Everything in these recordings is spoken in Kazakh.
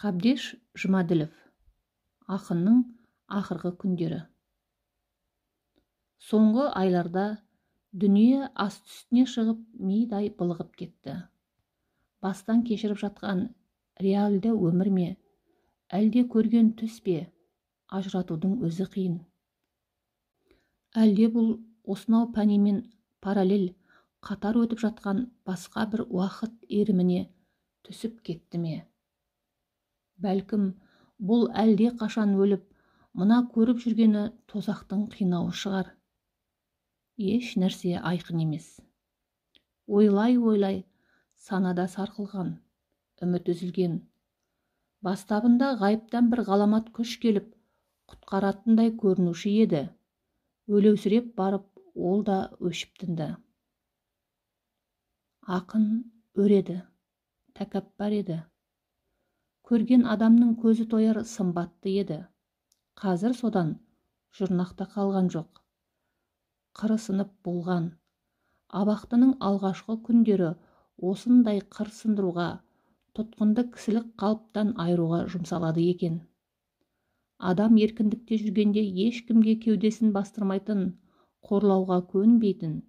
Қабдеш Жұмаділов. Ақынның ақырғы күндері. Соңғы айларда дүние асты үстіне шығып, мидай былығып кетті. Бастан кешіріп жатқан реалді өмір ме, әлде көрген түс пе, ажыратудың өзі қиын. Әлде бұл осынау пәнимен параллель қатар өтіп жатқан басқа бір уақыт иіріміне түсіп кетті ме? Бәлкім, бұл әлде қашан өліп, мына көріп жүргені тозақтың қинауы шығар. Еш нәрсе айқын емес. Ойлай-ойлай санада сарқылған, үміт үзілген. Бастабында ғайыптан бір ғаламат күш келіп, құтқаратындай көрінуші еді. Өлеусіреп барып, ол да өшіп тынды. Ақын өр еді, тәкаппар еді. Көрген адамның көзі тояр сымбатты еді. Қазір содан жұрнақ та қалған жоқ. Қыры сынып болған. Абақтының алғашқы күндері осындай қыр сындыруға, тұтқынды кісілік қалыптан айыруға жұмсалады екен. Адам еркіндікте жүргенде ешкімге кеудесін бастырмайтын, қорлауға көнбейтін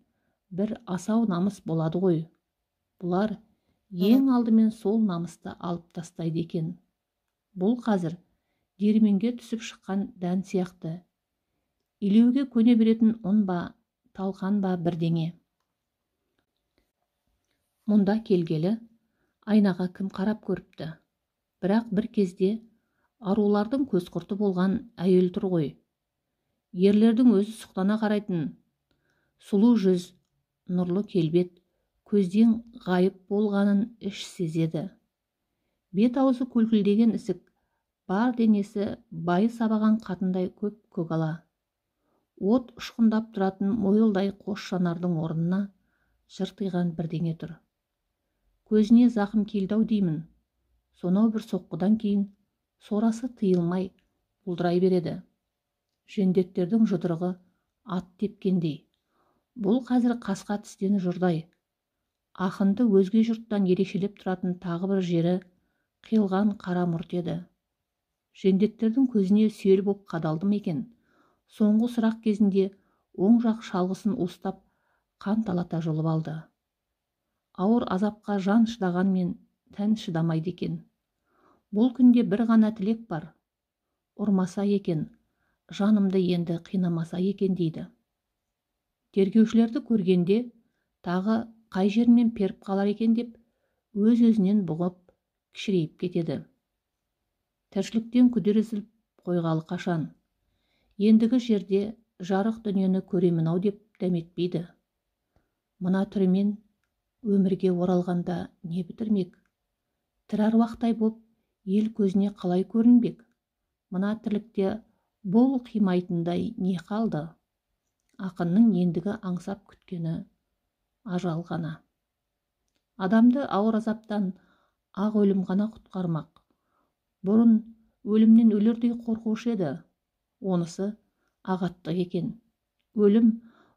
бір асау намыс болады ғой. Бұлар ең алдымен сол намысты алып тастайды екен. Бұл қазір диірменге түсіп шыққан дән сияқты. Илеуге көне беретін ұн ба, талқан ба бірдеңе. Мұнда келгелі айнаға кім қарап көріпті. Бірақ бір кезде арулардың көзқұрты болған әйел тұр ғой. Ерлердің өзі сұқтана қарайтын сұлу жүз, нұрлы келбет көзден ғайып болғанын іш сезеді. Бет аузы көлкілдеген ісік, бар денесі байы сабаған қатындай көп көгала. От ұшқындап тұратын мойылдай қос жанардың орнына жыртиған бірдеңе тұр. Көзіне зақым келді-ау деймін. Сонау бір соққыдан кейін сорасы тыйылмай бұлдырай береді. Жендеттердің жұдырығы ат тепкендей. Бұл қазір қасқа тістен жұрдай. Ақынды өзге жұрттан ерекшелеп тұратын тағы бір жері қиылған қара мұрт еді. Жендеттердің көзіне сүйел боп қадалды ма екен? Соңғы сұрақ кезінде оң жақ шалғысын уыстап, қан талата жұлып алды. Ауыр азапқа жан шыдағанмен тән шыдамайды екен. Бұл күнде бір ғана тілек бар. Ұрмаса екен, жанымды енді қинамаса екен дейді. Тергеушілерді көргенде тағы қай жерінен періп қалар екен деп өз-өзінен бұғып кішірейіп кетеді. Тіршіліктен күдер үзіліп қойғалы қашан. Ендігі жерде жарық дүниені көремін-ау деп дәметпейді. Мына түрімен өмірге оралғанда не бітірмек? Тірі аруақтай боп ел көзіне қалай көрінбек? Мына тірлікте бұл қимайтындай не қалды? Ақынның ендігі аңсап күткені ажал ғана. Адамды ауыр азаптан ақ өлім ғана құтқармақ. Бұрын өлімнен өлердей қорқушы еді. Онысы ағаттық екен. Өлім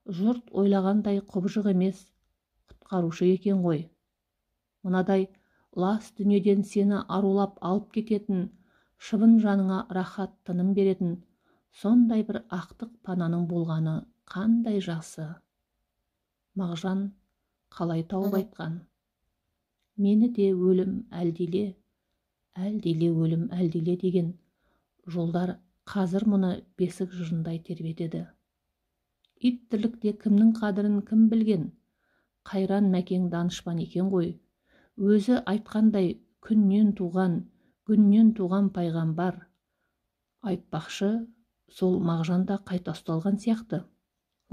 жұрт ойлағандай құбыжық емес, құтқарушы екен ғой. Мынадай лас дүниеден сені арулап алып кететін, шыбын жаныңа рахат тыным беретін сондай бір ақтық пананың болғаны қандай жақсы. Мағжан қалай тауып айтқан? Мені де өлім әлдиле, әлдиле өлім әлдиле деген жолдар қазір мұны бесік жырындай тербетеді. Ит тірлікте кімнің қадірін кім білген? Қайран Мәкең данышпан екен ғой. Өзі айтқандай күннен туған, күннен туған пайғамбар. Айтпақшы, сол Мағжан да қайта ұсталған сияқты.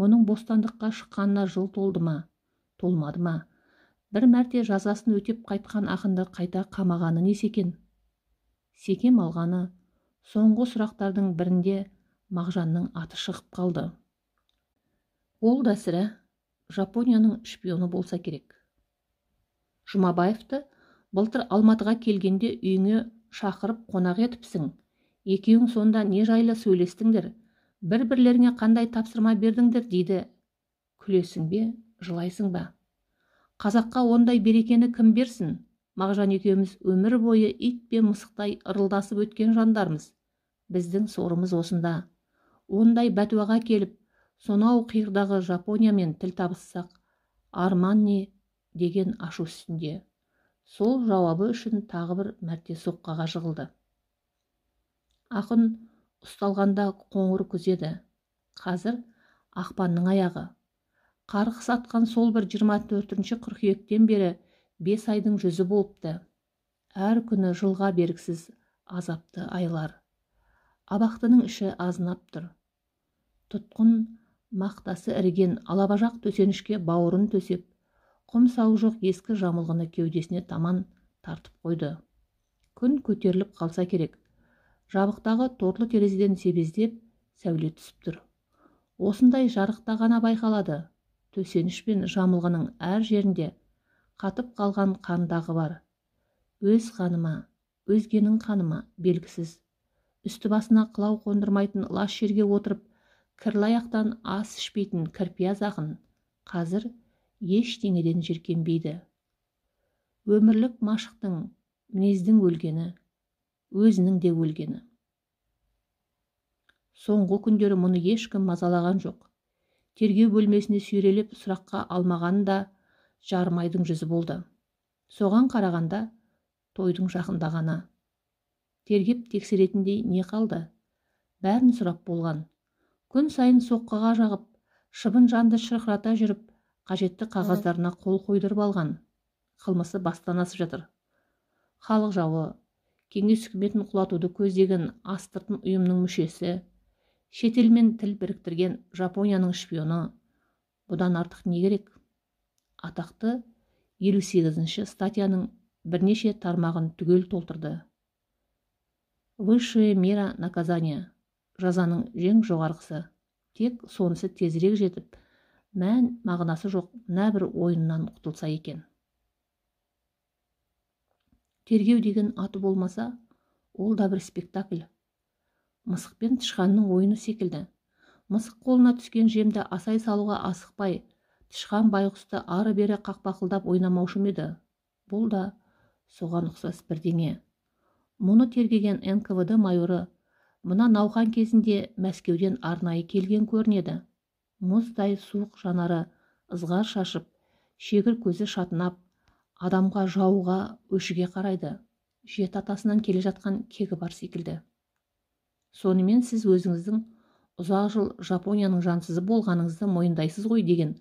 Оның бостандыққа шыққанына жыл толды ма, толмады ма? Бір мәрте жазасын өтеп қайтқан ақынды қайта қамағаны несі екен? Секем алғаны соңғы сұрақтардың бірінде Мағжанның аты шығып қалды. Ол да сірә Жапонияның шпионы болса керек. Жұмабаевты былтыр Алматыға келгенде үйіңе шақырып қонақ етіпсің. Екеуің сонда не жайлы сөйлестіңдер? Бір-бірлеріңе қандай тапсырма бердіңдер дейді. Күлесің бе, жылайсың ба? Қазаққа ондай берекені кім берсін? Мағжан екеуміз өмір бойы ит пен мысықтай ырылдасып өткен жандармыз. Біздің сорымыз осында. Ондай бәтуаға келіп, сонау қиырдағы Жапониямен тіл табыссақ, арман не деген ашу үстінде. Сол жауабы үшін тағы бір мәрте соққыға жығылды. Ақын ұсталғанда қоңыр күз еді. Қазір ақпанның аяғы. Қарғыс атқан сол бір 24 қыркүйектен бері 5 айдың жүзі болыпты. Әр күні жылға бергісіз азапты айлар. Абақтының іші азынап тұр. Тұтқын мақтасы іріген алабажақ төсенішке бауырын төсеп, құм сауы жоқ ескі жамылғыны кеудесіне таман тартып қойды. Күн көтеріліп қалса керек. Жабықтағы торлы терезеден себездеп сәуле түсіп тұр. Осындай жарықта ғана байқалады. Төсеніш пен жамылғының әр жерінде қатып қалған қандағы бар. Өз қаныма, өзгенің қаныма белгісіз. Үсті басына қылау қондырмайтын лас жерге отырып, кірлі аяқтан ас ішпейтін кірпияз ақын қазір ештеңеден жеркенбейді. Өмірлік машықтың, мінездің өлгені, өзінің де өлгені. Соңғы күндері мұны ешкім мазалаған жоқ. Тергеу бөлмесіне сүйрелеп сұраққа алмағаны да жарым айдың жүзі болды. Соған қарағанда тойдың жақындағаны. Тергеп тексеретіндей не қалды? Бәрін сұрап болған. Күн сайын соққыға жағып, шыбын жанды шырқырата жүріп, қажетті қағаздарына қол қойдырып алған. Қылмысы бастан асып жатыр. Халық жауы, кеңес үкіметін құлатуды көздеген астыртын ұйымның мүшесі, шетелмен тіл біріктірген Жапонияның шпионы. Бұдан артық не керек? Атақты 58-ші статьяның бірнеше тармағын түгел толтырды. Высшая мера наказания. Жазаның ең жоғарғысы. Тек сонысы тезірек жетіп, мән мағынасы жоқ мына бір ойыннан құтылса екен. Тергеу деген аты болмаса, ол да бір спектакль. Мысық пен тышқанның ойыны секілді. Мысық қолына түскен жемді асай салуға асықпай, тышқан байғұсты ары-бері қақпақылдап ойнамаушы ма еді? Бұл да соған ұқсас бірдеңе. Мұны тергеген НКВД майоры мына науқан кезінде Мәскеуден арнайы келген көрінеді. Мұздай суық жанары ызғар шашып, шегір көзі шатынап, адамға жауға өшіге қарайды. Жеті атасынан келе жатқан кегі бар секілді. Сонымен сіз өзіңіздің ұзақ жыл Жапонияның жансызы болғаныңызды мойындайсыз ғой деген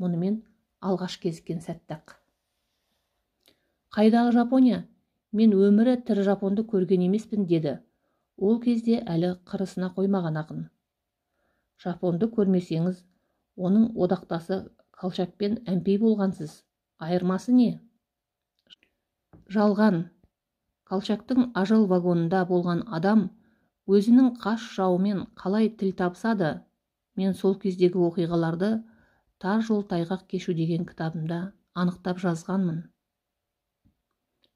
мұнымен алғаш кезіккен сәтті-ақ. Қайдағы Жапония? Мен өмірі тірі жапонды көрген емеспін деді. Ол кезде әлі қырысына қоймаған ақын. Жапонды көрмесеңіз, оның одақтасы Колчакпен әмпей болғансыз. Айырмасы не? Жалған. Колчактың ажал вагонында болған адам өзінің қас жауымен қалай тіл табысады? Мен сол кездегі оқиғаларды «Тар жол тайғақ кешу» деген кітабымда анықтап жазғанмын.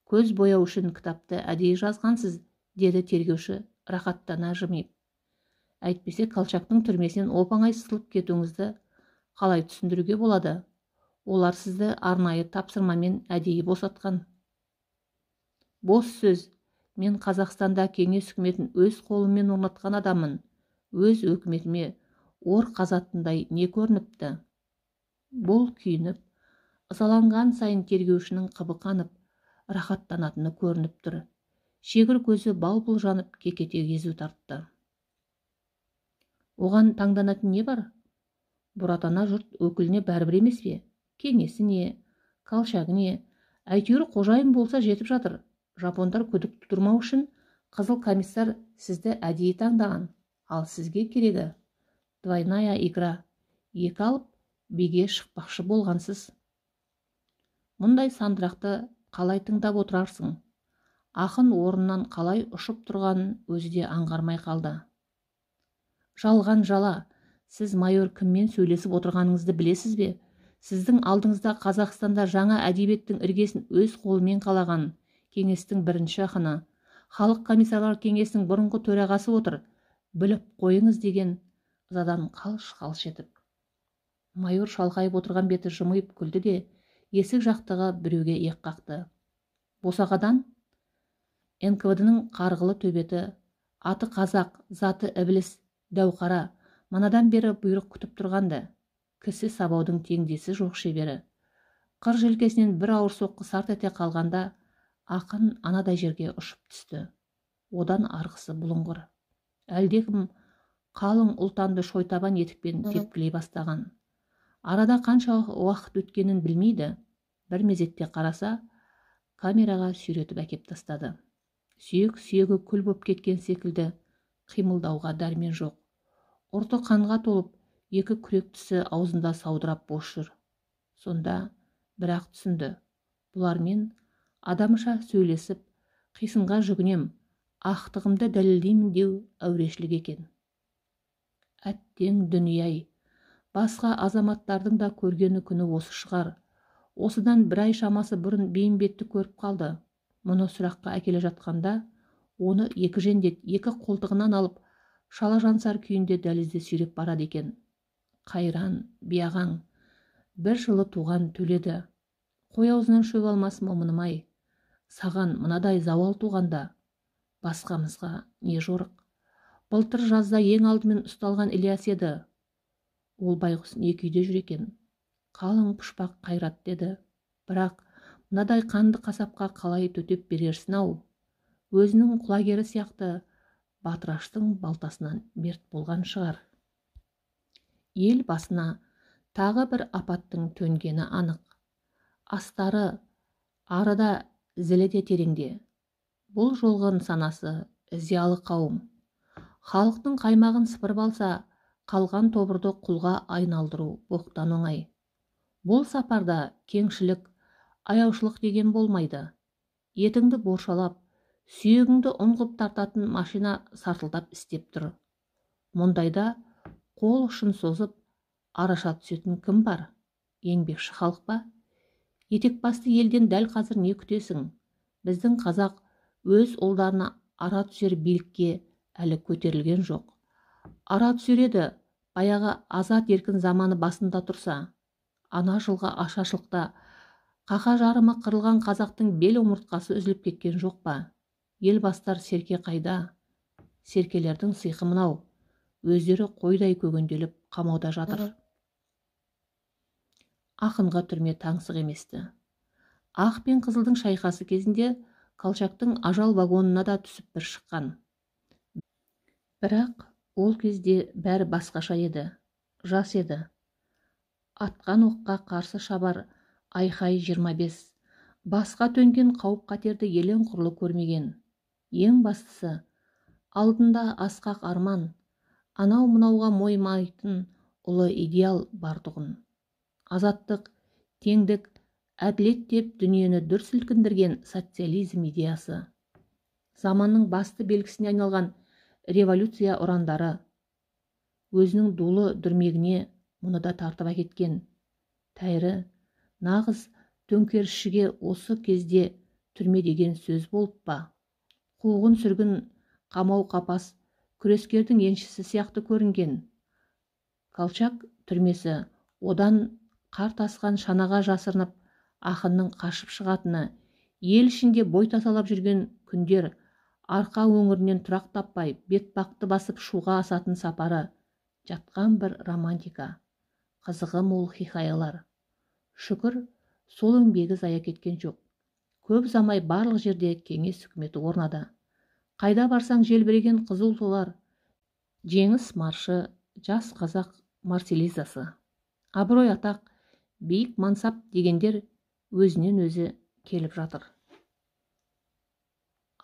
Көз бояу үшін кітапты әдейі жазғансыз, деді тергеуші рахаттана жымиып. Әйтпесе Колчактың түрмесінен оп-оңай сытылып кетуіңізді қалай түсіндіруге болады? Олар сізді арнайы тапсырмамен әдейі босатқан. Бос сөз. Мен Қазақстанда кеңес үкіметін өз қолыммен орнатқан адаммын. Өз өкіметіме ор қазатындай не көрініпті? Бұл күйініп, ызаланған сайын тергеушінің қыбы қанып, рахаттанатыны көрініп тұр. Шегір көзі бал-бұл жанып, кекете езу тартты. Оған таңданатын не бар? Бұратана жұрт өкіліне бәрібір емес пе? Кеңесі не, Колчагы не, әйтеуір қожайын болса жетіп жатыр. Жапондар күдік тудырмау үшін қызыл комиссар сізді әдейі таңдаған. Ал сізге керегі двойная игра. Екі алып биге шықпақшы болғансыз. Мұндай сандырақты қалай тыңдап отырарсың? Ақын орнынан қалай ұшып тұрғанын өзі де аңғармай қалды. Жалған жала. Сіз майор кіммен сөйлесіп отырғаныңызды білесіз бе? Сіздің алдыңызда Қазақстанда жаңа әдебиеттің іргесін өз қолымен қалаған кеңестің бірінші ақыны, халық комиссарлар кеңесінің бұрынғы төрағасы отыр. Біліп қойыңыз деген ызадан қалш-қалш етіп. Майор шалқайып отырған беті жымиып күлді де, есік жақтағы біреуге иек қақты. Босағадан НКВД-ның қарғылы төбеті, аты қазақ, заты ібіліс, Дәуқара, манадан бері бұйрық күтіп тұрғанды. Кісі сабаудың теңдесі жоқ шебері. Қыр желкесінен бір ауыр соққы сарт ете қалғанда, ақын анадай жерге ұшып түсті. Одан арғысы бұлыңғыр. Әлдекім қалың ұлтанды шойтабан етікпен тепкілей бастаған. Арада қанша уақыт өткенін білмейді. Бір мезетте қараса, камераға сүйретіп әкеп тастады. Сүйек-сүйегі күл боп кеткен секілді, қимылдауға дәрмен жоқ. Ұрты қанға толып, екі күрек тісі аузында саудырап бос жүр. Сонда бірақ түсінді. Бұлармен адамша сөйлесіп, қисынға жүгінем, ақтығымды дәлелдеймін деу әурешілік екен. Әттең дүние-ай, басқа азаматтардың да көргені күні осы шығар. Осыдан бір ай шамасы бұрын Бейімбетті көріп қалды. Мұны сұраққа әкеле жатқанда, оны екі жендет екі қолтығынан алып, шала жансар күйінде дәлізде сүйреп барады екен. Қайран, биағаң, бір жылы туған Төледі. Қой аузынан шөп алмас момыным-ай, саған мынадай зауал туғанда, басқамызға не жорық. Былтыр жазда ең алдымен ұсталған Ілияс еді. Ол байғұс не күйде жүр екен? Қалың пұшпақ қайрат деді. Бірақ мынадай қанды қасапқа қалай төтеп берерсін-ау? Өзінің құлагері сияқты батыраштың балтасынан мерт болған шығар. Ел басына тағы бір апаттың төнгені анық. Астары арыда, зілі де тереңде. Бұл жолғы нысанасы зиялы қауым. Халықтың қаймағын сыпырып алса, қалған тобырды құлға айналдыру боқтан оңай. Бұл сапарда кеңшілік, аяушылық деген болмайды. Етіңді боршалап, сүйегіңді ұн қып тартатын машина сартылдап істеп тұр. Мұндайда қол ұшын созып, араша түсетін кім бар? Еңбекші халық па? Етекбасты елден дәл қазір не күтесің? Біздің қазақ өз ұлдарына ара түсер билікке әлі көтерілген жоқ. Ара түсер еді, баяғы азат еркін заманы басында тұрса. Ана жылғы ашаршылықта қақа жарымы қырылған қазақтың бел омыртқасы үзіліп кеткен жоқ па? Ел бастар серке қайда? Серкелердің сиқы мынау. Өздері қойдай көгенделіп қамауда жатыр. Ақынға түрме таңсық еместі. Ақ пен қызылдың шайқасы кезінде Колчактың ажал вагонына да түсіп бір шыққан. Бірақ ол кезде бәрі басқаша еді, жас еді. Атқан оққа қарсы шабар айқай 25, басқа төнген қауіп-қатерді елең құрлы көрмеген. Ең бастысы, алдында асқақ арман, анау-мынауға мойымайтын ұлы идеал бар тұғын. Азаттық, теңдік, әділет деп дүниені дүр сілкіндірген социализм идеясы. Заманның басты белгісіне айналған революция ұрандары өзінің дулы дүрмегіне мұны да тартып әкеткен. Тәйірі, нағыз төңкерісшіге осы кезде түрме деген сөз болып па? Қуғын сүргін, қамау қапас, күрескердің еншісі сияқты көрінген. Колчак түрмесі одан қар тасқан шанаға жасырынып, ақынның қашып шығатыны, ел ішінде бой тасалап жүрген күндер, арқа өңірінен тұрақ таппай, бетбақты басып шуға асатын сапары, жатқан бір романтика, қызығы мол хикаялар. Шүкір, сол еңбегі зая кеткен жоқ. Көп ұзамай барлық жерде кеңес үкіметі орнады. Қайда барсаң желбіреген қызыл тулар, жеңіс маршы, жас қазақ марселизасы. Абырой атақ, биік мансап дегендер өзінен өзі келіп жатыр.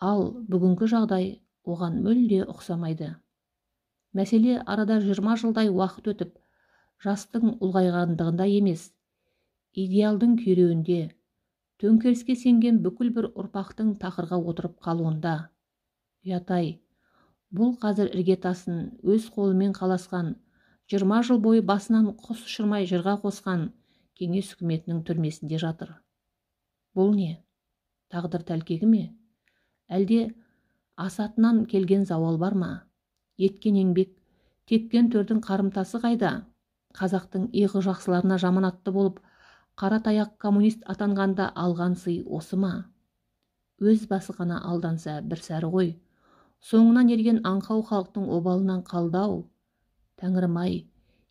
Ал бүгінгі жағдай оған мүлде ұқсамайды. Мәселе арада 20 жылдай уақыт өтіп, жастың ұлғайғандығында емес, идеалдың күйреуінде, төңкеріске сенген бүкіл бір ұрпақтың тақырға отырып қалуында. Ұят-ай, бұл қазір іргетасын өз қолымен қаласқан, 20 жыл бойы басынан құс ұшырмай жырға қосқан кеңес үкіметінің түрмесінде жатыр. Бұл не? Тағдыр тәлкегі ме? Әлде асатынан келген зауал бар ма? Еткен еңбек, тепкен төрдің қарымтасы қайда? Қазақтың иғы жақсыларына жаманатты болып, қара таяқ коммунист атанғанда алған сый осы ма? Өз басы ғана алданса бір сәрі ғой. Соңынан ерген аңқау халықтың обалынан қалды-ау. Тәңірім-ай,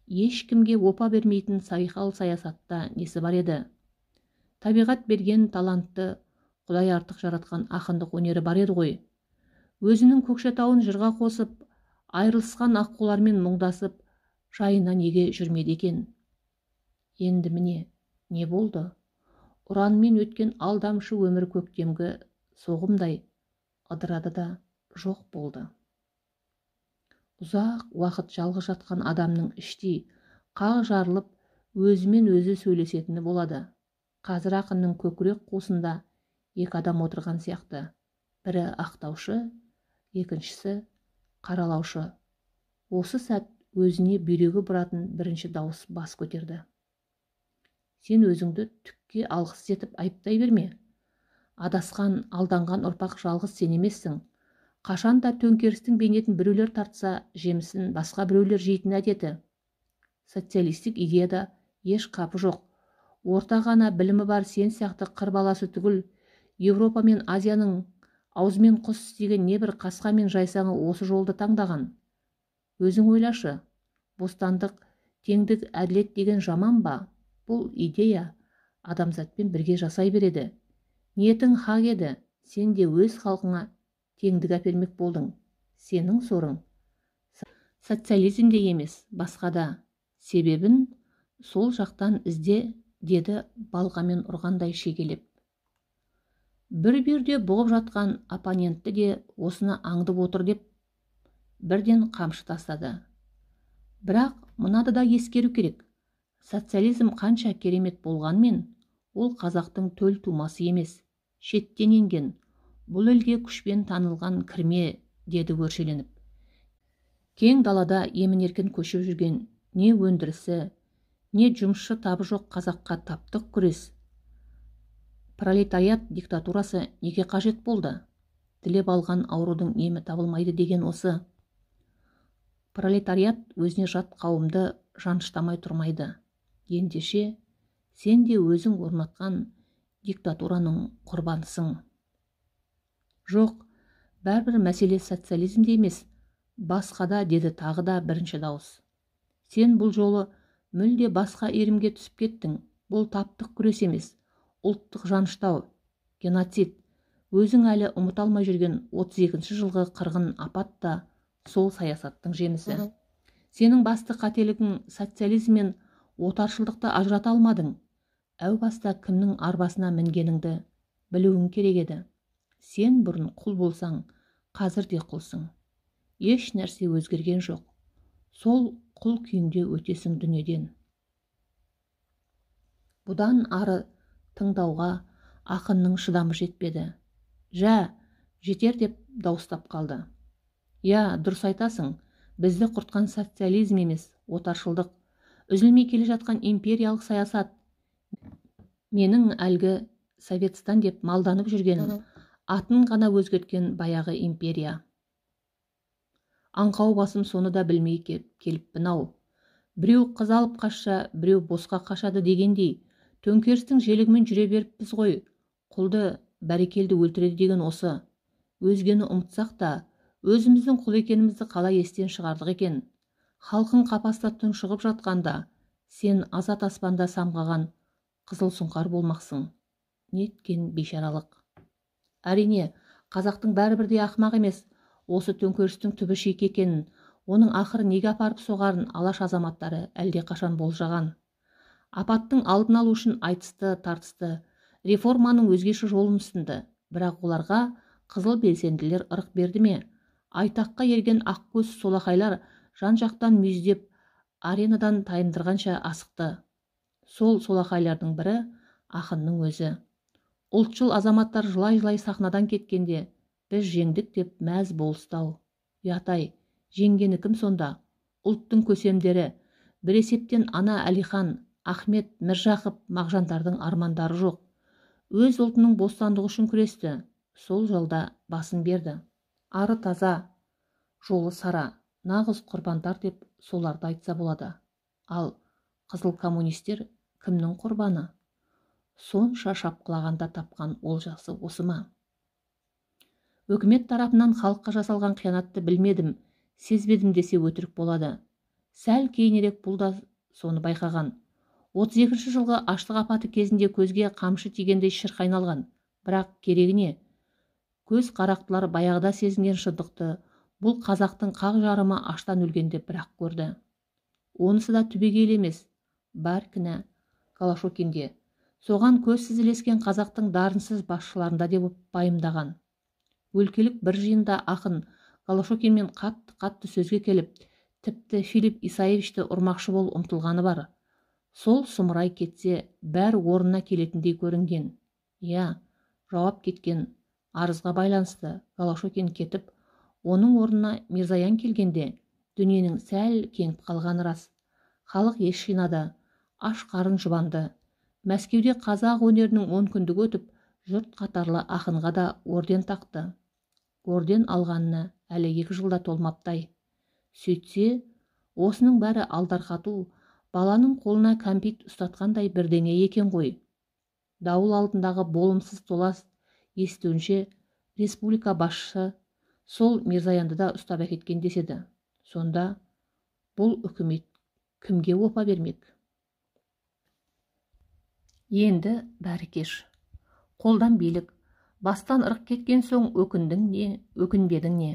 ешкімге опа бермейтін сайқал саясатта несі бар еді? Табиғат берген талантты, Құдай артық жаратқан ақындық өнері бар еді ғой. Өзінің Көкшетауын жырға қосып, айырылысқан аққулармен мұңдасып, жайына неге жүрмеді екен? Енді міне, не болды? Ұранмен өткен алдамшы өмір көктемгі соғымдай ыдырады да жоқ болды. Ұзақ уақыт жалғыз жатқан адамның іштей қақ жарылып, өзімен өзі сөйлесетіні болады. Қазір ақынның көкірек қуысында екі адам отырған сияқты. Бірі ақтаушы, екіншісі қаралаушы. Осы сәт өзіне бүйрегі бұратын бірінші дауыс бас көтерді. Сен өзіңді түкке алғысыз етіп айыптай берме. Адасқан, алданған ұрпақ жалғыз сен емессің. Қашан да төңкерістің бейнетін біреулер тартса, жемісін басқа біреулер жейтін әдеті. Социалистік идеяда еш қапы жоқ. Орта ғана білімі бар сен сияқты қыр баласы түгіл, Еуропа мен Азияның аузымен құс істеген небір қасқа мен жайсаңы осы жолды таңдаған. Өзің ойлашы, бостандық, теңдік, әділет деген жаман ба? Бұл идея адамзатпен бірге жасай береді. Ниетің хақ еді, сен де өз халқыңа теңдік әпермек болдың. Сенің сорың социализмде емес, басқада. Себебін сол жақтан ізде, деді балғамен ұрғандай шегелеп. Бір бүйірде бұғып жатқан оппонентті де осыны аңдып отыр деп бірден қамшы тастады. Бірақ мынады да ескеру керек. Социализм қанша керемет болғанмен, ол қазақтың төл тумасы емес, шеттен енген, бұл елге күшпен танылған кірме, деді өршеленіп. Кең далада емін-еркін көшіп жүрген не өндірісі, не жұмысшы табы жоқ қазаққа таптық күрес, пролетариат диктатурасы неге қажет болды? Тілеп алған аурудың емі табылмайды деген осы. Пролетариат өзіне жат қауымды жаныштамай тұрмайды. Ендеше, сен де өзің орнатқан диктатураның құрбанысың. Жоқ, бәрібір мәселе социализмде емес, басқада, деді тағы да бірінші дауыс. Сен бұл жолы мүлде басқа иірімге түсіп кеттің. Бұл таптық күрес емес, ұлттық жаныштау, геноцид. Өзің әлі ұмыта алмай жүрген 32 жылғы қырғын апат та сол саясаттың жемісі. Сенің басты қателігің социализм мен отаршылдықты ажырата алмадың. Әу баста кімнің арбасына мінгеніңді білуің керек еді. Сен бұрын құл болсаң, қазір де құлсың. Еш нәрсе өзгерген жоқ. Сол құл күйіңде өтесің дүниеден. Бұдан ары тыңдауға ақынның шыдамы жетпеді. Жә, жетер деп дауыстап қалды. Я, дұрыс айтасың, бізді құртқан социализм емес, отаршылдық. Үзілмей келе жатқан империялық саясат. Менің әлгі Советстан деп малданып жүргенім, атын ғана өзгерткен баяғы империя. Аңқау басым соны да білмей келіппін-ау. Біреу қыз алып қашса, біреу босқа қашады дегендей, төңкерістің желігімен жүре беріппіз ғой. Құлды бәрекелді өлтіреді деген осы. Өзгені ұмытсақ та, өзіміздің құл екенімізді қалай естен шығардық екен? Халқың қапаста тұншығып жатқанда, сен азат аспанда самғаған қызыл сұңқар болмақсың. Неткен бейшаралық. Әрине, қазақтың бәрі бірдей ақымақ емес. Осы төңкерістің түбі шикі екенін, оның ақыры неге апарып соғарын алаш азаматтары әлде қашан болжаған. Апаттың алдын алу үшін айтысты, тартысты, реформаның өзгеше жолын ұсынды. Бірақ оларға қызыл белсенділер ырық берді ме? Айтаққа ерген ақкөз солақайлар жан-жақтан мүйіздеп, аренадан тайындырғанша асықты. Сол солақайлардың бірі ақынның өзі. Ұлтшыл азаматтар жылай-жылай сахнадан кеткенде, біз жеңдік деп мәз болысты-ау. Ұят-ай, жеңгені кім сонда? Ұлттың көсемдері, бір есептен ана Әлихан, Ахмет, Міржақып, Мағжандардың армандары жоқ. Өз ұлтының бостандығы үшін күресті, сол жолда басын берді. Ары таза, жолы сара, нағыз құрбандар деп соларды айтса болады. Ал қызыл коммунистер кімнің құрбаны? Сонша шапқылағанда тапқан олжасы осы ма? Үкімет тарапынан халыққа жасалған қиянатты білмедім, сезбедім десе өтірік болады. Сәл кейінірек бұл да соны байқаған. 32 жылғы аштық апаты кезінде көзге қамшы тигендей шырқ айналған. Бірақ керегіне көз қарақтылар баяғыда сезінген шындықты бұл қазақтың қақ жарымы аштан өлгенде бірақ көрді. Онысы да түбегейлі емес, бар кінә Голощёкинде. Соған көзсіз ілескен қазақтың дарынсыз басшыларында деп пайымдаған. Өлкелік бір жиында ақын Голощёкинмен қатты-қатты сөзге келіп, тіпті Филипп Исаевичті ұрмақшы болып ұмтылғаны бар. Сол сұмырай кетсе, бәрі орнына келетіндей көрінген. Иә, жауап кеткен арызға байланысты Голощёкин кетіп, оның орнына Мирзаян келгенде дүниенің сәл кеңіп қалғаны рас. Халық ес жинады, аш қарын жұбанды. Мәскеуде қазақ өнерінің 10 күндігі өтіп, жұрт қатарлы ақынға да орден тақты. Орден алғанына әлі 2 жылда толмаптай. Сөйтсе, осының бәрі алдарқату, баланың қолына кәмпит ұстатқандай бірдеңе екен ғой. Дауыл алдындағы болымсыз толас естуінше, республика басшысы сол Мирзаянды да ұстап әкеткен деседі. Сонда бұл үкімет кімге опа бермек? Енді бәрі кеш. Қолдан билік, бастан ырық кеткен соң өкіндің не, өкінбедің не.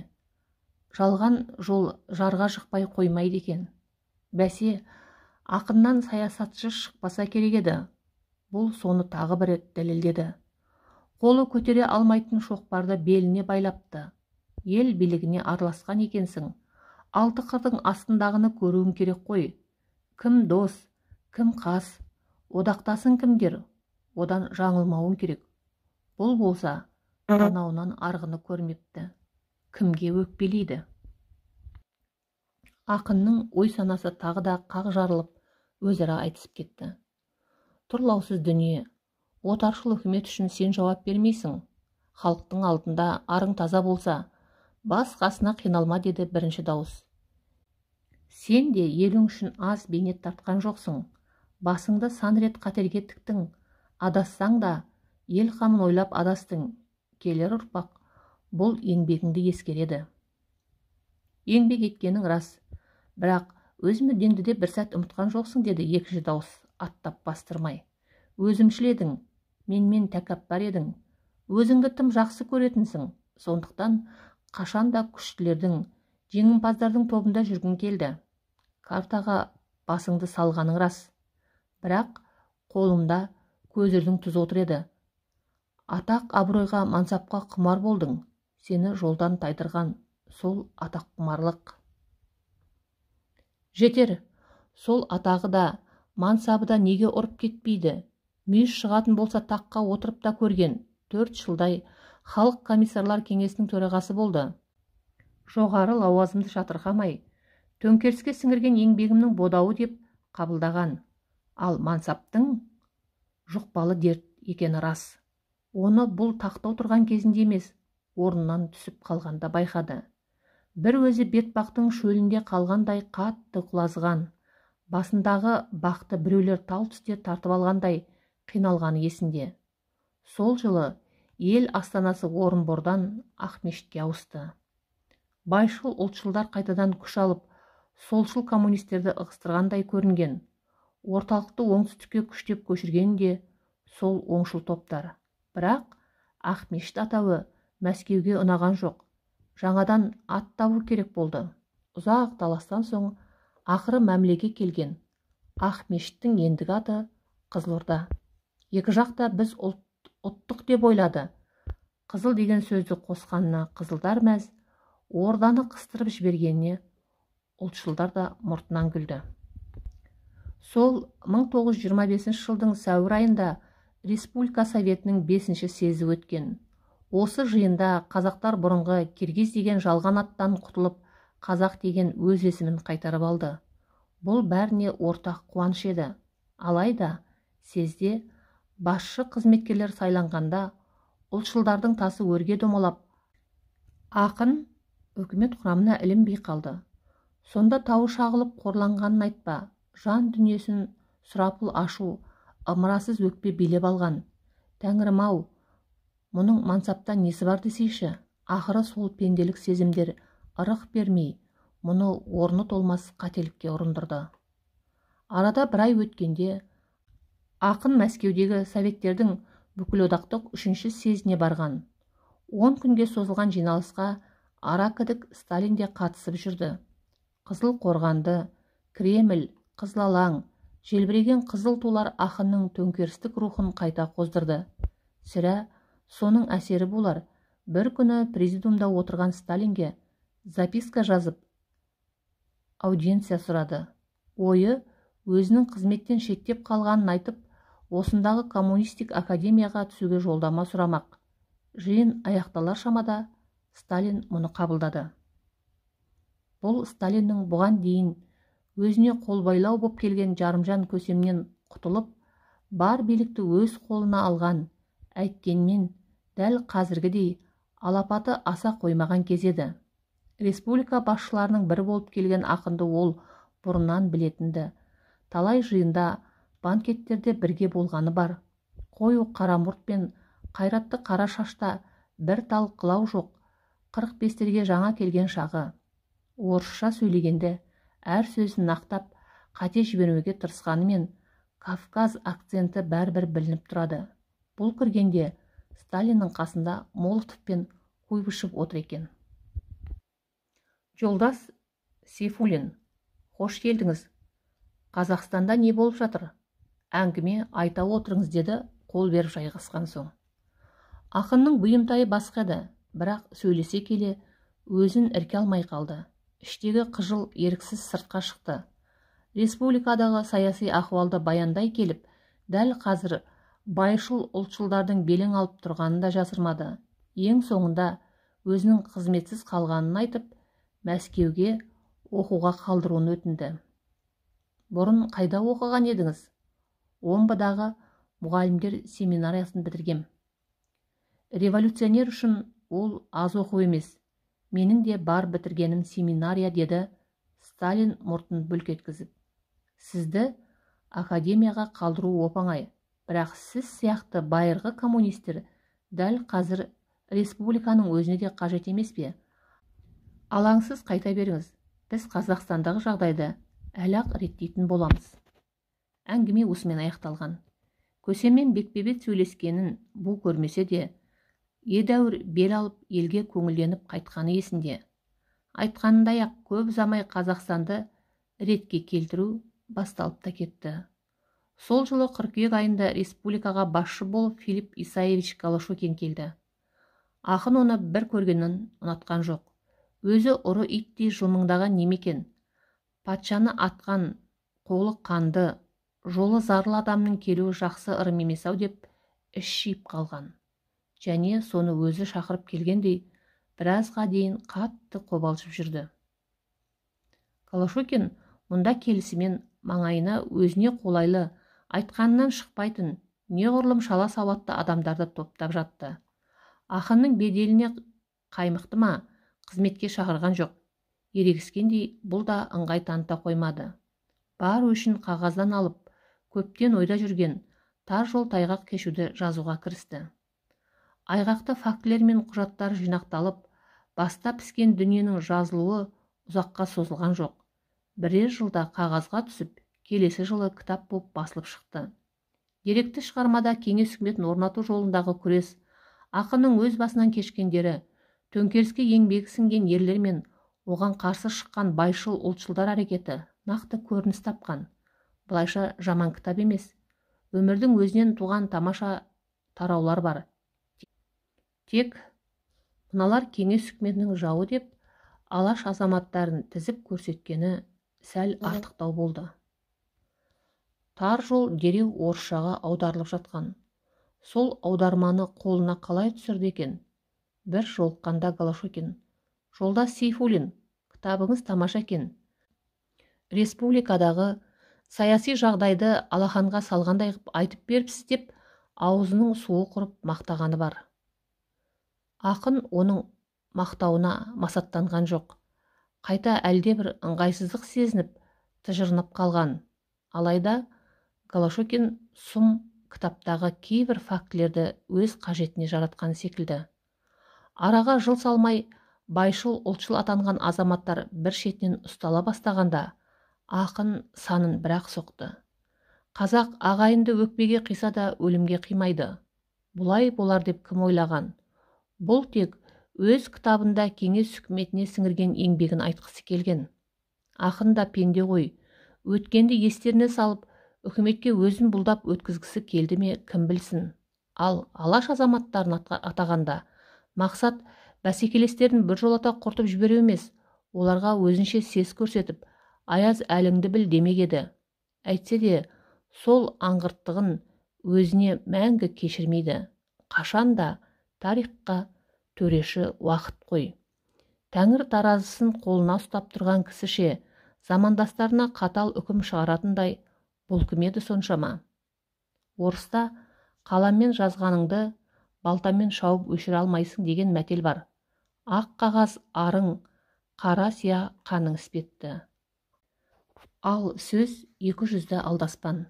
Жалған жол жарға жықпай қоймайды екен. Бәсе, ақыннан саясатшы шықпаса керек еді. Бұл соны тағы бір рет дәлелдеді. Қолы көтере алмайтын шоқпарды беліне байлапты. Ел билігіне араласқан екенсің. Алты қырдың астындағыны көруің керек қой. Кім дос, кім қас, одақтасың кімдер, одан жаңылмауың керек. Бұл болса, танауынан арғыны көрмепті. Кімге өкпелейді? Ақынның ой санасы тағы да қақ жарылып, өзара айтысып кетті. Тұрлаусыз дүние, отаршыл үкімет үшін сен жауап бермейсің. Халықтың алдында арың таза болса, бас қасына қиналма, деді бірінші дауыс. Сен де елің үшін аз бейнет тартқан жоқсың. Басыңды сан рет қатерге тіктің. Адассаң да ел қамын ойлап адастың. Келер ұрпақ бұл еңбегіңді ескереді. Еңбек еткенің рас, бірақ өз мүддеңді де бір сәт ұмытқан жоқсың, деді екінші дауыс аттап бастырмай. Өзімшіл едің, менмен тәкаппар едің. Өзіңді тым жақсы көретінсің. Сондықтан қашан да күштілердің, жеңімпаздардың тобында жүргің келді. Картаға басыңды салғаның рас. Бірақ қолымда көзірдің тұзы отыр еді. Атақ абыройға, мансапқа құмар болдың. Сені жолдан тайдырған сол атақ құмарлық. Жетер, сол атағы да, мансабы да неге ұрып кетпейді? Мүйіз шығатын болса таққа отырып та көрген. 4 жылдай халық комиссарлар кеңесінің төрағасы болды. Жоғары лауазымды жатырқамай, төңкеріске сіңірген еңбегімнің бодауы деп қабылдаған. Ал мансаптың жұқпалы дерт екені рас. Оны бұл тақта отырған кезінде емес, орнынан түсіп қалғанда байқады. Бір өзі бетбақтың шөлінде қалғандай қатты құлазыған, басындағы бақты біреулер тал түсте тартып алғандай қиналғаны есінде. Сол жылы ел астанасы Орынбордан Ақмешітке ауысты. Байшыл ұлтшылдар қайтадан күш алып, солшыл коммунистерді ығыстырғандай көрінген. Орталықты оңтүстікке күштеп көшірген де сол оңшыл топтар. Бірақ Ақмешіт атауы Мәскеуге ұнаған жоқ. Жаңадан ат табу керек болды. Ұзақ таластан соң ақыры мәмілеге келген Ақмешіттің ендігі аты Қызылорда. Екі жақ та біз ұттық деп ойлады. Қызыл деген сөзді қосқанына қызылдар мәз, орданы қыстырып жібергеніне ұлтшылдар да мұртынан күлді. Сол 1925 жылдың сәуір айында Республика Советінің 5-ші съезі өткен. Осы жиында қазақтар бұрынғы киргиз деген жалған аттан құтылып, қазақ деген өз есімін қайтарып алды. Бұл бәріне ортақ қуаныш еді. Алайда съезде басшы қызметкерлер сайланғанда ұлтшылдардың тасы өрге домалап, ақын үкімет құрамына ілінбей қалды. Сонда тауы шағылып қорланғанын айтпа, жан дүниесін сұрапыл ашу, ымырасыз өкпе билеп алған. Тәңірім ау, мұның мансаптан несі бар десейші, Ақыры сол пенделік сезімдер ырық бермей, мұны орны толмас қателікке ұрындырды. Арада бір ай өткенде ақын Мәскеудегі Советтердің бүкілодақтық үшінші съезіне барған. 10 күнге созылған жиналысқа аракідік Сталин де қатысып жүрді. Қызыл қорғанды, Кремль, Қызыл алаң, желбіреген қызыл тулар ақынның төңкерістік рухын қайта қоздырды. Сірә, соның әсері болар, бір күні президиумда отырған Сталинге записка жазып, аудиенция сұрады. Ойы өзінің қызметтен шеттеп қалғанын айтып, осындағы коммунистик академияға түсуге жолдама сұрамақ. Жиын аяқталар шамада Сталин мұны қабылдады. Бұл Сталиннің бұған дейін өзіне қолбайлау боп келген жарымжан көсемнен құтылып, бар билікті өз қолына алған, әйткенмен дәл қазіргідей алапаты аса қоймаған кез еді. Республика басшыларының бірі болып келген ақынды ол бұрыннан білетінді. Талай жиында, банкеттерде бірге болғаны бар. Қою қара мұрт пен қайратты қара шашта бір тал қылау жоқ, 45-терге жаңа келген шағы. Орысша сөйлегенде әр сөзін нақтап, қате жібермеуге тырысқанымен Кавказ акценті бәрібір білініп тұрады. Бұл кіргенде Сталиннің қасында Молотов пен Куйбышев отыр екен. Жолдас Сейфуллин, қош келдіңіз. Қазақстанда не болып жатыр? Әңгіме айта отырыңыз, деді қол беріп жайғасқан соң. Ақынның бұйымтайы басқа еді, бірақ сөйлесе келе өзін ірке алмай қалды. Іштегі қыжыл еріксіз сыртқа шықты. Республикадағы саяси ахуалды баяндай келіп, дәл қазір байшыл ұлтшылдардың белең алып тұрғанын да жасырмады. Ең соңында өзінің қызметсіз қалғанын айтып, Мәскеуге оқуға қалдыруын өтінді. Бұрын қайда оқыған едіңіз? Омбыдағы мұғалімдер семинариясын бітіргем. Революционер үшін ол аз оқу емес. Менің де бар бітіргенім семинария, деді Сталин мұртын бүлк еткізіп. Сізді академияға қалдыру оп-оңай, бірақ сіз сияқты байырғы коммунистер дәл қазір республиканың өзіне де қажет емес пе? Алаңсыз қайта беріңіз, біз Қазақстандағы жағдайды әлі-ақ реттейтін боламыз. Әңгіме осымен аяқталған. Көсеммен бетпе-бет сөйлескенін бұл көрмесе де, едәуір бел алып елге көңілденіп қайтқаны есінде. Айтқанындай-ақ көп ұзамай Қазақстанды ретке келтіру басталып та кетті. Сол жылы қыркүйек айында республикаға басшы болып Филипп Исаевич Голощёкин келді. Ақын оны бір көргеннен ұнатқан жоқ. Өзі ұры иттей жылмыңдаған немекен. Патшаны атқан, қолы қанды, жолы зарлы адамның келуі жақсы ырым емес-ау деп іш жиып қалған. Және соны өзі шақырып келгендей біразға дейін қатты қобалжып жүрді. Голощёкин мұнда келісімен маңайына өзіне қолайлы, айтқанынан шықпайтын, неғұрлым шала сауатты адамдарды топтап жатты. Ақынның беделіне қаймықты ма, қызметке шақырған жоқ. Ерегіскендей бұл да ыңғай таныта қоймады. Бар өшін қағаздан алып, көптен ойда жүрген тар жол тайғақ кешуді жазуға кірісті. Айғақты фактілер мен құжаттар жинақталып, баста піскен дүниенің жазылуы ұзаққа созылған жоқ. Бірер жылда қағазға түсіп, келесі жылы кітап болып басылып шықты. Деректі шығармада кеңес үкіметін орнату жолындағы күрес, ақынның өз басынан кешкендері, төңкеріске еңбегі сіңген ерлер мен оған қарсы шыққан байшыл ұлтшылдар әрекеті нақты көрініс тапқан. Былайша жаман кітап емес. Өмірдің өзінен туған тамаша тараулар бар. Тек мыналар кеңес үкіметінің жауы деп алаш азаматтарын тізіп көрсеткені сәл артықтау болды. Тар жол дереу орысшаға аударылып жатқан. Сол аударманы қолына қалай түсірді екен? Бір жолыққанда Голощёкин: «Жолдас Сейфуллин, кітабыңыз тамаша екен. Республикадағы саяси жағдайды алақанға салғандай қып айтып беріпсіз» деп аузының суы құрып мақтағаны бар. Ақын оның мақтауына масаттанған жоқ. Қайта әлде бір ыңғайсыздық сезініп, тыжырынып қалған. Алайда Голощёкин сұм кітаптағы кейбір фактілерді өз қажетіне жаратқан секілді. Араға жыл салмай байшыл, ұлтшыл атанған азаматтар бір шетінен ұстала бастағанда ақын санын бірақ соқты. Қазақ ағайынды өкпеге қиса да өлімге қимайды. Бұлай болар деп кім ойлаған? Бұл тек өз кітабында кеңес үкіметіне сіңірген еңбегін айтқысы келген. Ақын да пенде ғой, өткенді естеріне салып, үкіметке өзін бұлдап өткізгісі келді ме, кім білсін. Ал Алаш азаматтарын атағанда мақсат бәсекелестерін біржолата құртып жіберу емес, оларға өзінше сес көрсетіп, аяз әліңді біл демек еді. Әйтсе де, сол аңғырттығын өзіне мәңгі кешірмейді. Қашан да тарихқа төреші уақыт қой. Тәңір таразысын қолына ұстап тұрған кісіше замандастарына қатал үкім шығаратындай бұл кім еді соншама? Орыста қаламмен жазғаныңды балтамен шауып өшіре алмайсың деген мәтел бар. Ақ қағаз арың, қара сия қаның іспетті. Ал сөз екі жүзді алдаспан.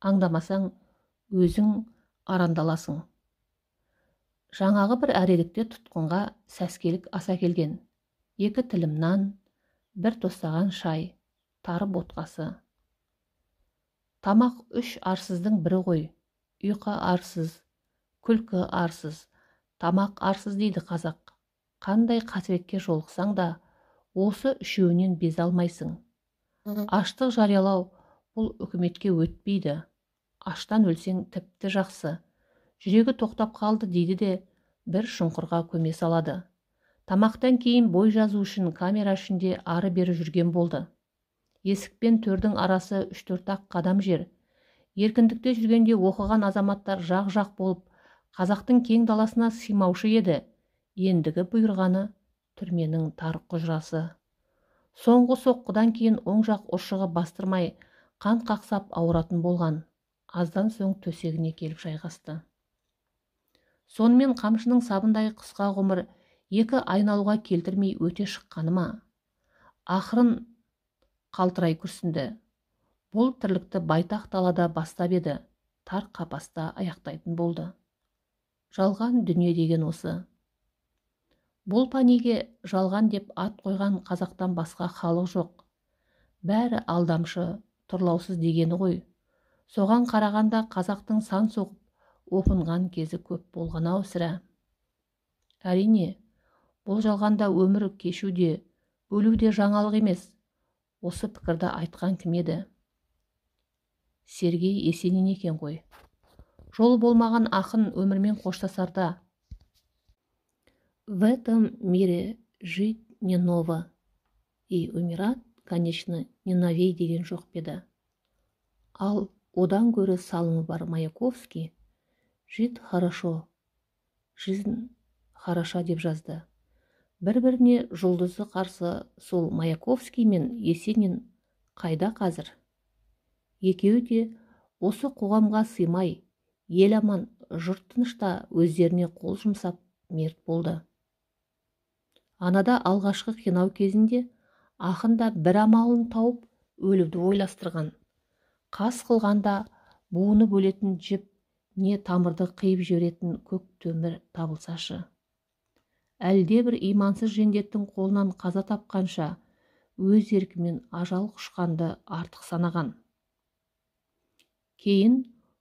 Аңдамасаң, өзің арандаласың. Жаңағы бір әредікте тұтқынға сәскелік ас әкелген. 2 тілім нан, 1 тостаған шай, тары ботқасы. Тамақ 3 арсыздың бірі ғой. Ұйқы арсыз, күлкі арсыз, тамақ арсыз дейді қазақ. Қандай қасіретке жолықсаң да, осы үшеуінен безе алмайсың. Аштық жариялау бұл үкіметке өтпейді. Аштан өлсең тіпті жақсы. Жүрегі тоқтап қалды дейді де, бір шұңқырға көме салады. Тамақтан кейін бой жазу үшін камера ішінде ары-бері жүрген болды. Есік пен төрдің арасы 3-4 қадам жер. Еркіндікте жүргенде оқыған азаматтар жақ-жақ болып, қазақтың кең даласына сыймаушы еді. Ендігі бұйырғаны түрменің тар құжырасы. Соңғы соққыдан кейін оң жақ ұршығы бастырмай, қан қақсап ауыратын болған. Аздан соң төсегіне келіп жайғасты. Сонымен қамшының сабындай қысқа ғұмыр 2 айналуға келтірмей өте шыққаны ма? Ақырын қалтырай күрсінді. Бұл тірлікті байтақ далада бастап еді, тар қапаста аяқтайтын болды. Жалған дүние деген осы. Бұл пәниге жалған деп ат қойған қазақтан басқа халық жоқ. Бәрі алдамшы, тұрлаусыз дегені ғой. Соған қарағанда қазақтың сан соғып, опынған кезі көп болған ау сірә. Әрине, бұл жалғанда өмір кешу де, өлу де жаңалық емес. Осы пікірді айтқан кім еді? Сергей Есенин екен ғой. Жолы болмаған ақын өмірмен қоштасарда: В этом мире жить не ново, и умирать, конечно, не новей деген жоқ па еді. Ал одан гөрі салымы бар Маяковский «Жить хорошо, жизнь хороша» деп жазды. Бір-біріне жұлдызы қарсы сол Маяковский мен Есенин қайда қазір? Екеуі де осы қоғамға сыймай, ел аман, жұрт тынышта өздеріне қол жұмсап мерт болды. Анада алғашқы қинау кезінде ақын да бір амалын тауып өлуді ойластырған. Қас қылғанда буыны бөлетін жіп не тамырды қиып жіберетін көк төмір табылсашы. Әлде бір имансыз жендеттің қолынан қаза тапқанша өз еркімен ажал құшқанды артық санаған. Кейін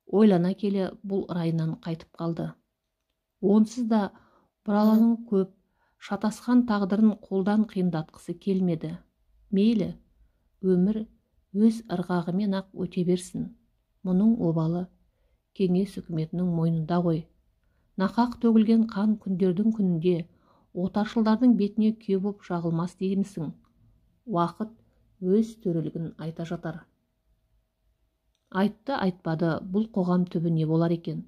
ойлана келе бұл райынан қайтып қалды. Онсыз да бұраланың көп, шатасқан тағдырын қолдан қиындатқысы келмеді. Мейлі, өмір өз ырғағымен-ақ өте берсін. Мұның обалы кеңес үкіметінің мойнында ғой. Нақақ төгілген қан күндердің күнінде отаршылдардың бетіне күйе боп жағылмас деймісің. Уақыт өз төрелігін айта жатар. Айтты, айтпады, бұл қоғам түбі не болар екен?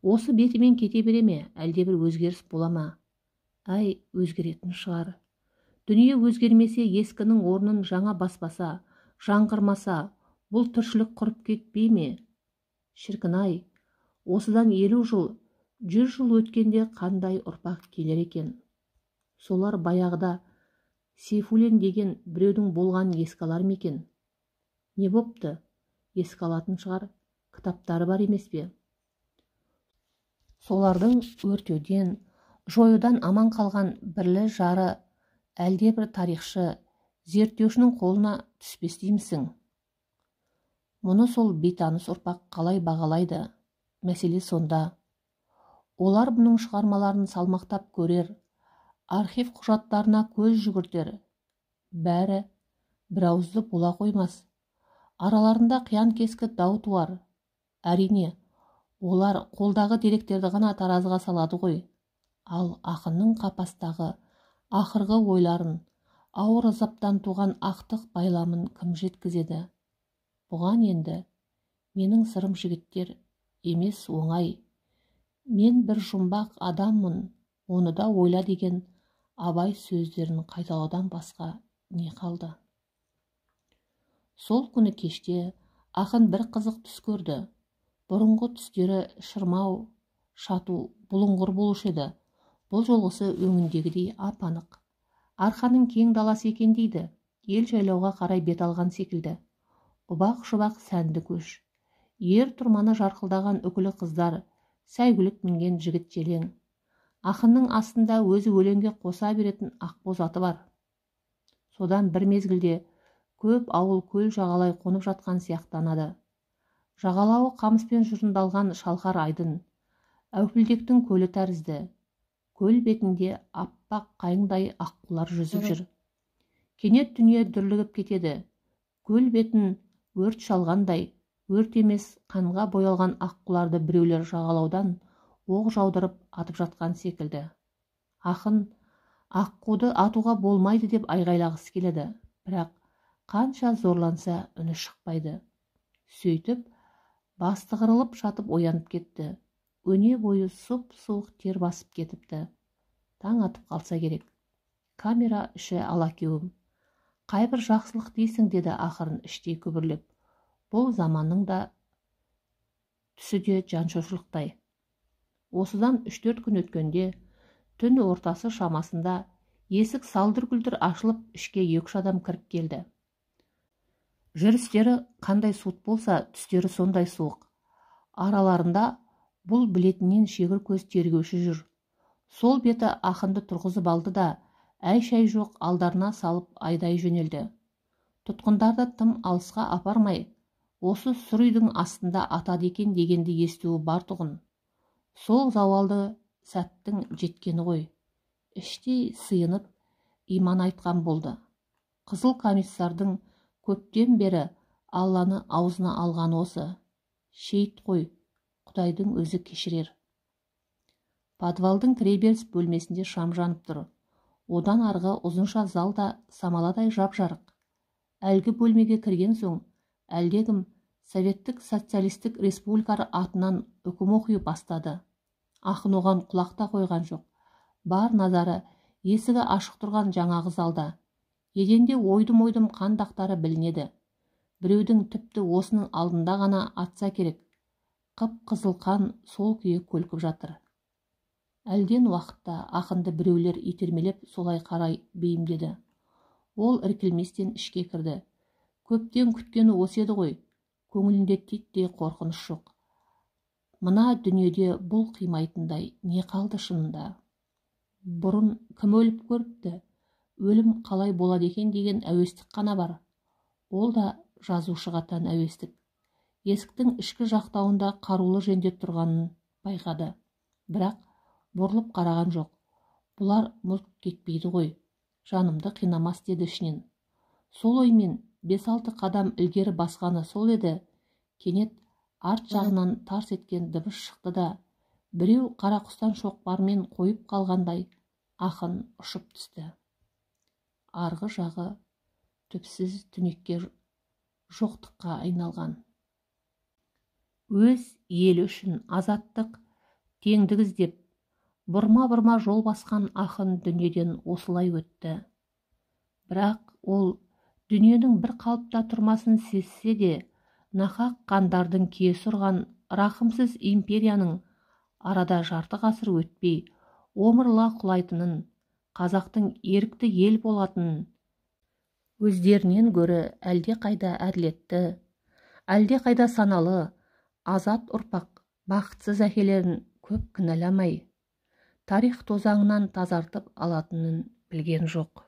Осы бетімен кете бере ме, әлде бір өзгеріс бола ма? Әй, өзгеретін шығар. Дүние өзгермесе, ескінің орнын жаңа баспаса, жаңғырмаса, бұл тіршілік құрып кетпей ме? Шіркін-ай, осыдан 50 жыл, 100 жыл өткенде қандай ұрпақ келер екен? Солар баяғыда Сейфуллин деген біреудің болғанын еске алар ма екен? Не бопты? Еске алатын шығар, кітаптары бар емес пе? Солардың өртеуден, Жоюдан аман қалған бірлі-жары әлдебір тарихшы, зерттеушінің қолына түспес деймісің? Мұны сол бейтаныс ұрпақ қалай бағалайды? Мәселе сонда. Олар бұның шығармаларын салмақтап көрер, архив құжаттарына көз жүгіртер. Бәрі бірауызды бола қоймас. Араларында қиян-кескі дау туар. Әрине, олар қолдағы деректерді ғана таразыға салады ғой. Ал ақынның қапастағы ақырғы ойларын, ауыр азаптан туған ақтық байламын кім жеткізеді? Бұған енді менің сырым жігіттер емес оңай. Мен бір жұмбақ адаммын, оны да ойла деген Абай сөздерін қайталаудан басқа не қалды? Сол күні кеште ақын бір қызық түс көрді. Бұрынғы түстері шырмау, шату, бұлыңғыр болушы еді. Бұл жолғысы өңіндегідей ап-анық. Арқаның кең даласы екен дейді. Ел жайлауға қарай бет алған секілді. Ұбақ-шұбақ сәнді көш. Ер тұрманы жарқылдаған үкілі қыздар, сәйгүлік мінген жігіт желең. Ақынның астында өзі өлеңге қоса беретін ақбоз аты бар. Содан бір мезгілде көп ауыл көл жағалай қонып жатқан сияқтанады. Жағалауы қамыспен жұрындалған шалқар айдын, әупілдектің көлі тәрізді. Көл бетінде аппақ қайыңдай аққулар жүзіп жүр. Кенет дүние дүрлігіп кетеді. Көл бетін өрт шалғандай, өрт емес қанға боялған аққуларды біреулер жағалаудан оқ жаудырып атып жатқан секілді. Ақын аққуды атуға болмайды деп айғайлағысы келеді, бірақ қанша зорланса үні шықпайды. Сөйтіп бастығырылып жатып оянып кетті. Өне бойы сұп-суық тер басып кетіпті. Таң атып қалса керек. Камера іші алакеуім. Қайбір жақсылық дейсің, деді ақырын іштей күбірлеп. Бұл заманның да түсі де жан шошырлықтай. Осыдан 3-4 күн өткенде, түн ортасы шамасында есік салдыр-күлдір ашылып, ішке 2-3 адам кіріп келді. Жүрістері қандай суыт болса, түстері сондай суық. Араларында бұл білетінен шегір көз тергеуші жүр. Сол беті ақынды тұрғызып алды да, әй-шәй жоқ алдарына салып айдай жөнелді. Тұтқындарды тым алысқа апармай, осы сұр үйдің астында атады екен дегенді естуі бар тұғын. Сол зауалды сәттің жеткені ғой. Іштей сыйынып, иман айтқан болды. Қызыл комиссардың көптен бері Алланы аузына алған осы. Шейіт қой, Құдайдың өзі кешірер. Подвалдың кіреберіс бөлмесінде шам жанып тұр. Одан арғы ұзынша залда самаладай жап-жарық. Әлгі бөлмеге кірген соң, әлдекім Советтік Социалистік Республика атынан үкім оқи бастады. Ақын оған құлақ та қойған жоқ. Бар назары есігі ашық тұрған жаңағы залда. Еденде ойдым-ойдым қан дақтары білінеді. Біреудің тіпті осының алдында ғана атса керек. Қып-қызыл қан сол күйі көлкіп жатыр. Әлден уақытта ақынды біреулер итермелеп солай қарай бейімдеді. Ол іркілместен ішке кірді. Көптен күткені осы еді ғой. Көңілінде титтей қорқыныш жоқ. Мына дүниеде бұл қимайтындай не қалды шынында? Бұрын кім өліп көріпті? Өлім қалай болады екен деген әуестік қана бар. Ол да жазушыға тән әуестік. Есіктің ішкі жақтауында қарулы жендет тұрғанын байқады. Бірақ бұрылып қараған жоқ. Бұлар мүлт кетпейді ғой. Жанымды қинамас деді ішінен. Сол оймен 5-6 қадам ілгері басқаны сол еді, кенет арт жағынан тарс еткен дыбыс шықты да, біреу қарақұстан шоқпармен қойып қалғандай ақын ұшып түсті. Арғы жағы түпсіз түнекке жоқтыққа айналған. Өз елі үшін азаттық, теңдік іздеп, бұрма-бұрма жол басқан ақын дүниеден осылай өтті. Бірақ ол дүниенің бір қалыпта тұрмасын сезсе де, нақақ қандардың киесі ұрған рақымсыз империяның арада жарты ғасыр өтпей, омырыла құлайтынын, қазақтың ерікті ел болатынын, өздерінен гөрі әлде қайда әділетті, әлде қайда саналы, азат ұрпақ бақытсыз әкелерін көп кінәламай, Тарих тозаңынан тазартып алатынын білген жоқ.